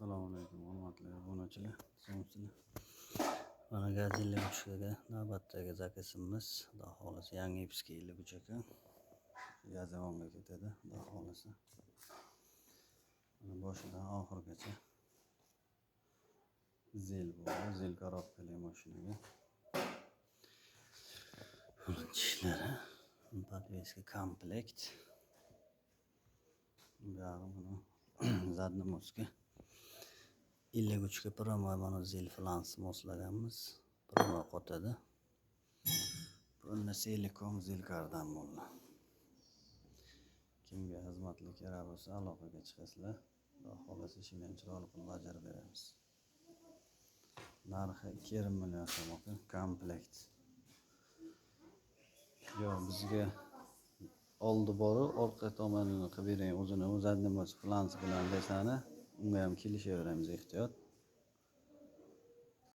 Assalomu alaykum, hurmatli obunachilar. Sog'misizlar? Mana GAZ 53 ga navbatdagi заказ imiz. Xudo xohlasa, yangi ипс 53 ekan. Yazivonga ketadi, Xudo xohlasa. Mana boshidan oxirigacha ZIL bo'ldi. ZIL korobkali mashinaga. Buni tishlari, подвеска komplekt. Buyog'i buni задний мост ga 53 ga прямой mana ZIL фланц moslaganmiz. Прямой qotadi. Bunda целиком ZIL kardan bo'ldi. Kimga xizmatli kerak bo'lsa, aloqaga chiqasizlar. Xudo xohlasa, ishini ham chiroyli qilib bajarib beramiz. Narxi 2,5 million so'm aka, komplekt. Yo bizga oldi boru orqa tomonini qilib bering, o'zini задний мост фланц bilan desani, unga ham kelishaveramiz ehtiyot.